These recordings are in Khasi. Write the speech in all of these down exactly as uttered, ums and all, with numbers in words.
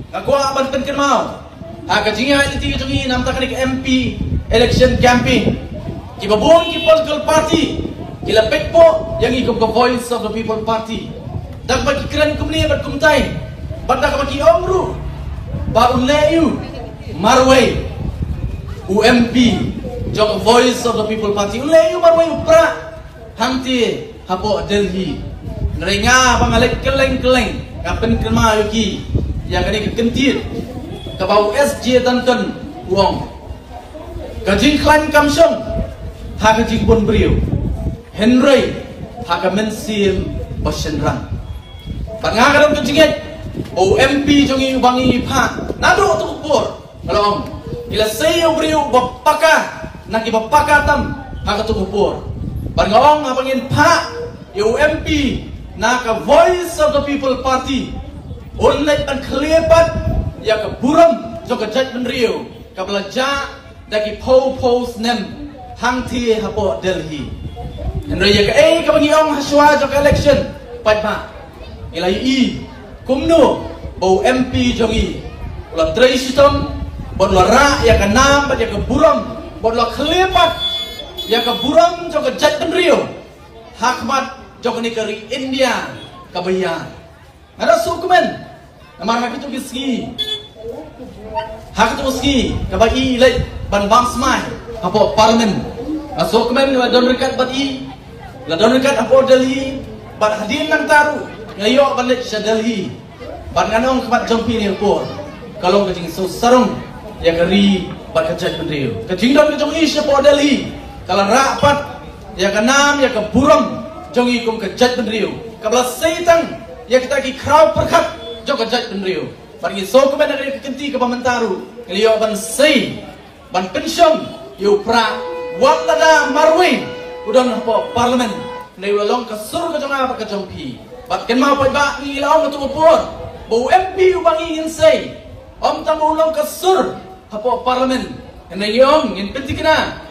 Nga kwah ban pynkynmaw ha ka jingïaid lynti ka jong ngi namar kane ka M P election campaign, kiba bun ki political party ki la peit pok ïa ngi kum ka Voice of the People Party da kaba ki kren kumne bad kumtai, bad da kaba ki ong ruh ba u leh ïa u marwei u M P jong ka Voice of the People Party, u leh ïa u marwei u prah hangtei hapoh Delhi. Hynrei nga ba nga leit kylleng kylleng, nga pynkynmaw ïa ki ïa kane ka kyntien kaba u S J Duncan u ong: ka jingkhlaiñ kam shong ha ka jingbun briew, hynrei ha ka mynsiem ba shynrang. Bad nga ka don ka jingngeit ba u M P jong ngi uba ngi phah naduh tu por, nga la ong, ngi la sei ïa u briew ba paka na kiba paka tam ha katu ka por. Bad nga ong, haba ngin phah ïa u M P na ka Voice of the People Party, un leit ban khlieh pat ïa ka burom jong ka jaitbynriew kaba la jah da ki phew phew snem hangtei hapoh Delhi. Hynrei ïa kaei kaba ngi ong ha shuwa jong ka election, paidbah, ngi la ïohi kumno ba u M P jong ngi u la trei shitom bad u la rah ïa ka nam bad ïa ka burom bad u la khlieh pat ïa ka burom jong ka jaitbynriew ha khmat jong kane ka ri India kaba ïar. Nga da sngewkmen namar ha kito ki sngi, ha kito ki sngi kaba i leit ban bam smai hapoh Parliament, nga sngewkmen nga la don ryngkat bad i, la don ryngkat hapoh Delhi, bad hadien nangta ruh nga ïoh ban leit sha Delhi. Bad ngan ong ha khmat jong phi ha kane ka por, ka long ka jingsngewsarong ïa ka ri bad ka jaitbynriew. Ka jingdon ka jong i shapoh Delhi ka la rah pat ïa ka nam ïa ka burom jong i kum ka jaitbynriew kaba la sei tang ïa kita ki khraw pyrkhat jong ka jaitbynriew. Bad ngi sngewkmen ha kane ka kynti kaba mynta ruh ngi la ïoh ban sei ban pynshong ïa u prah wat lada marwei u don hapoh Parliament. Hynrei u la long ka sur ka jong nga bad ka jong phi. Bad kynmaw paidbah, ngi la ong ha katu ka por ba u M P uba ngi ngin sei, ym tang ba u long ka sur hapoh Parliament, hynrei ngi ong, ngin pynthikna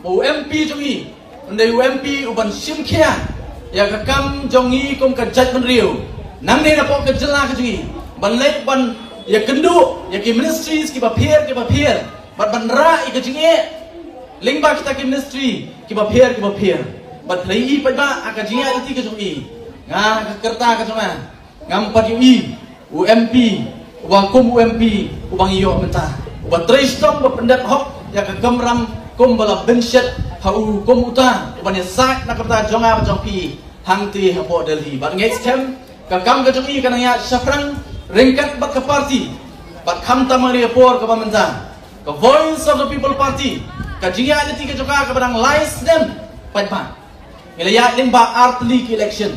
ba u M P jong ngi un dei u M P uban shim khia ïa ka kam jong ngi kum ka jaitbynriew nangne napoh ka jylla ka jong ngi, ban leit ban ïakynduh ïa ki ministries kiba pher kiba pher bad ban rah ïa ka jingeh lyngba kita ki ministry kiba pher kiba pher. Bad phi la ïohi paidbah, ha ka jingïaid lynti ka jong i, nga ha ka rta ka jong nga, ngam pat ïohi u M P uba kum u M P uba ngi ïoh mynta, uba trei shitom, uba pyndep hok ïa ka kamram kum ba la bynshet ha u kum uta uban ïasaid na ka bynta jong nga bad jong phi hangtei hapoh Delhi. Bad ngeit skhem ka kam ka jong i ka nang ïaid shaphrang ryngkat bad ka party. Bad khamtam ha kane ka por kaba mynta, ka Voice of the People Party, ka jingïaid lynti ka jong ka kaba dang lai snem, paidbah, ngi la ïaid lyngba ar tylli ki election.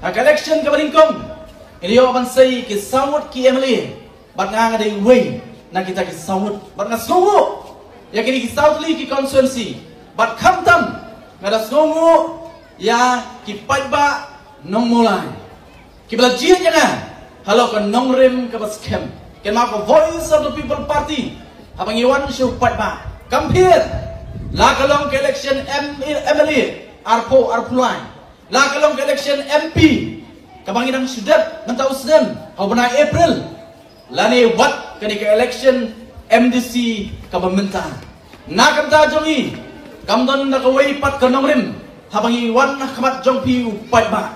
Ha ka election kaba nyngkong ngi la ïoh ban sei ki saw ngut ki M L A, bad nga, nga dei uwei na kita ki saw ngut. Bad nga sngewnguh ïa kine ki saw tylli ki constituency. Bad khamtam nga da sngewnguh ïa ki paidbah Nongmawlai kiba la jied ïa nga halor ka nongrim kaba skhem. Kynmaw, ka Voice of the People Party, haba ngi wan sha u paidbah, kam pher la ka long ka election M-, M L A arphew arphew lai, la ka long ka election M P kaba ngi dang shu dep mynta u snem ha u bnai April, lane wat kane ka election M D C kaba mynta. Na ka bynta jong ngi kam don da kawei pat ka nongrim haba ngi wan ha khmat jong phi u paidbah.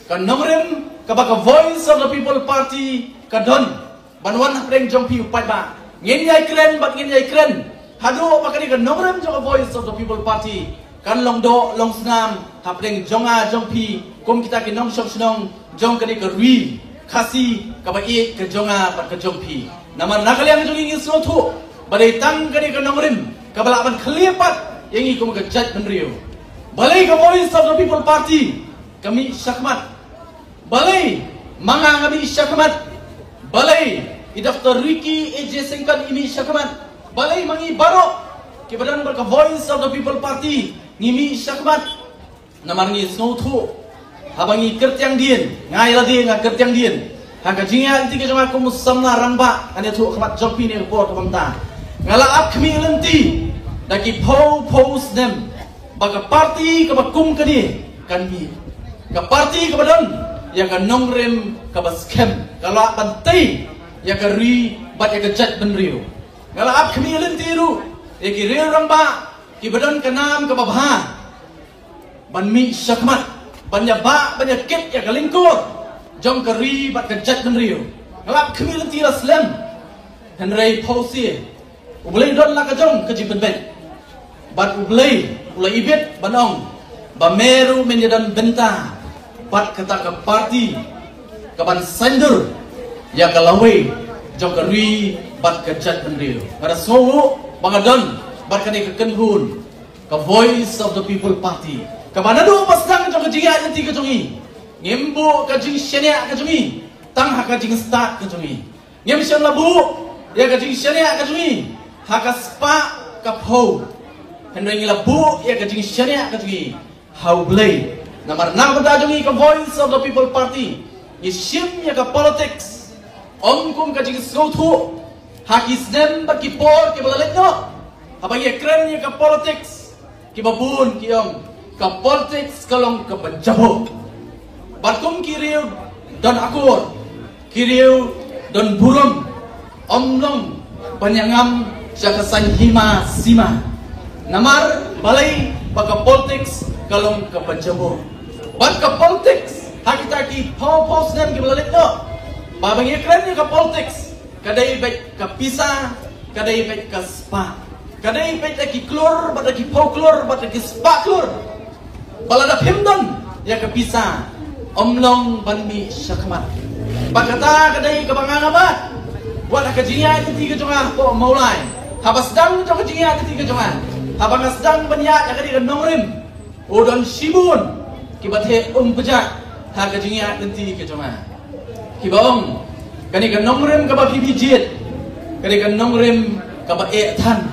Ka nongrim kaba ka Voice of the People Party ka don ban wan hapdeng jong phi u paidbah, ngin ïai kren bad ngin ïai kren haduh ba kane ka nongrim jong ka Voice of the People Party kan long doh long snam hapdeng jong nga jong phi kum kita ki nongshong shnong jong kane ka ri Khasi kaba ïeit ka jong nga bad ka jong phi. Namar na ka liang jong ngi, ngi sngewthuh ba dei tang kane ka nongrim kaba lah ban khlieh pat ïa ngi kum ka jaitbynriew. Balei ka Voice of the People Party ka mih shakhmat? Balei ma nga nga mih shakhmat? Balei i Doktor Ricky A J Syngkon i mih shakhmat? Balei ma ngi baroh kiba don bad ka Voice of the People Party ngi mih shakhmat? Namar ngi sngewthuh, haba ngi kyrtiang dien, nga ïa lade nga kyrtiang dien ha ka jingïaid lynti ka jong nga kum u samla rangbah, ngan ïathuh ha khmat jong phi ha kane ka por kaba mynta. Nga la ap khmih lynti da ki phew phew snem ba ka party kaba kum kane kan mih, ka party kaba don ïa ka nongrim kaba skhem, ka lah ban tei ïa ka ri bad ïa ka jaitbynriew. Nga la ap khmih lynti ruh ïa ki riew rangbah kiba don ka nam kaba bha ban mih shakhmat, ban ïa bah, ban ïa kit ïa ka lyngkor jong ka ri bad ka jaitbynriew. Nga la ap khmih lynti la slem. Hynrei phewse, U Blei don la ka jong ka jingpynbeit. Bad U Blei u la ibit ban ong ba me ruh men ïa don bynta bad kata ka parti kaban saiñdur ïa ka lawei jong ka ri bad ka jaitbynriew. Nga da sngew ba nga don bad kane ka kynhun, ka Voice of the People Party, kaba naduh ba sdang jong ka jingïaid lynti ka jong ngi, ngim buh ka jingshaniah ka jong ngi tang ha ka jingstad ka jong ngi. Ngim shym la buh ïa ka jingshaniah ka jong ngi ha ka spah ka phew. Hynrei ngi la buh ïa ka jingshaniah ka jong ngi ha U Blei. Namar na ka bynta jong ngi ka Voice of the People Party, ngi shim ïa ka politics ym kum ka jingsngewthuh ha ki snem bad ki por kiba la leit noh. Haba ngi ïakren ïa ka politics, kiba bun ki ong ka politics ka long kaba jaboh. Bad kum ki riew don akor, ki riew don burom, ym long ban ïa ngam sha ka saiñ hima sima. Namar balei? Ba ka politics ka long kaba jaboh. Bad ka politics ha kita ki phew phew snem kiba la leit noh, ba ba ngi ïakren ïa ka politics, ka dei beit ka pisa, ka dei beit ka spah, ka dei beit da ki klur bad da ki phew klur bad da ki spah klur. Ba lada phim don ïa ka pisa, ym long ban mih shakhmat. Bad kata ka dei kaba nga ngam bad wat ha ka jingïaid lynti ka jong nga hapoh Mawlai, haba sdang jong ka jingïaid lynti ka jong nga, haba nga sdang ban ïaid ïa kane ka nongrim, u don shibun kiba theh um pjah ha ka jingïaid lynti ka jong nga, kiba ong kane ka nongrim kaba phi phi jied, kane ka nongrim kaba eh than,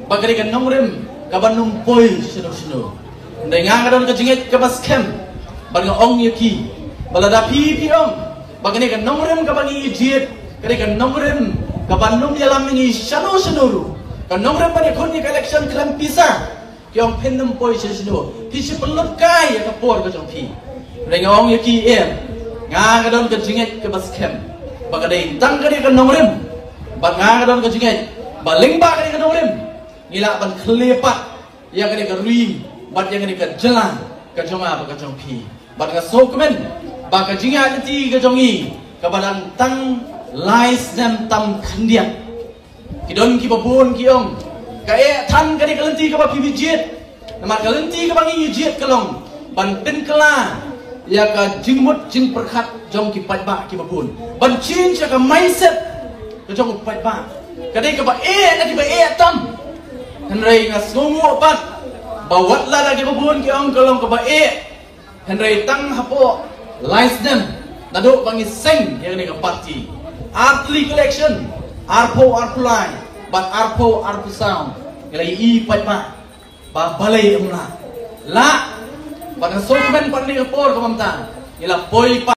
ba kane ka nongrim kaban ym poi shano shano. Hynrei nga nga don ka jingngeit kaba skhem bad nga ong ïa ki ba lada phi phi ong ba kane ka nongrim kaba ngi jied, kane ka nongrim kaban ym ïalam ngi shano shano ruh, ka nongrim ban ïakhun ïa ka election khlem pisa, ki ong phin ym poi shano shano, phi shu pynlut kai ïa ka por ka jong phi. Hynrei nga ong ïa ki, em, nga nga don ka jingngeit kaba skhem ba ka dei tang kane ka nongrim, bad nga nga don ka jingngeit ba lyngba kane ka nongrim ngi lah ban khlieh pat ïa kane ka ri bad ïa kane ka jylla ka jong nga bad ka jong phi. Bad nga sngewkmen ba ka jingïaid lynti ka jong ngi kaba dang tang lai snem tam khyndiat. Ki don kiba bun ki ong ka eh than kane ka lynti kaba phi phi jied. Namar ka lynti kaba ngi jied ka long ban pynkylla ïa ka jingmut jingpyrkhat jong ki paidbah kiba bun, ban change ïa ka mindset ka jong u paidbah. Ka dei kaba eh na kiba eh tam. Hynrei nga sngewnguh pat ba wat la da kiba bun ki ong ka long kaba eh, hynrei tang hapoh lai snem naduh ba ngi seng ïa kane ka party, artylli ka election, arphew arphew lai bad arphew arphew saw, ngi la ïohi paidbah ba balei ym lah. Lah, bad nga sngewkmen pat ha kane ka por kaba mynta ngi la poi pat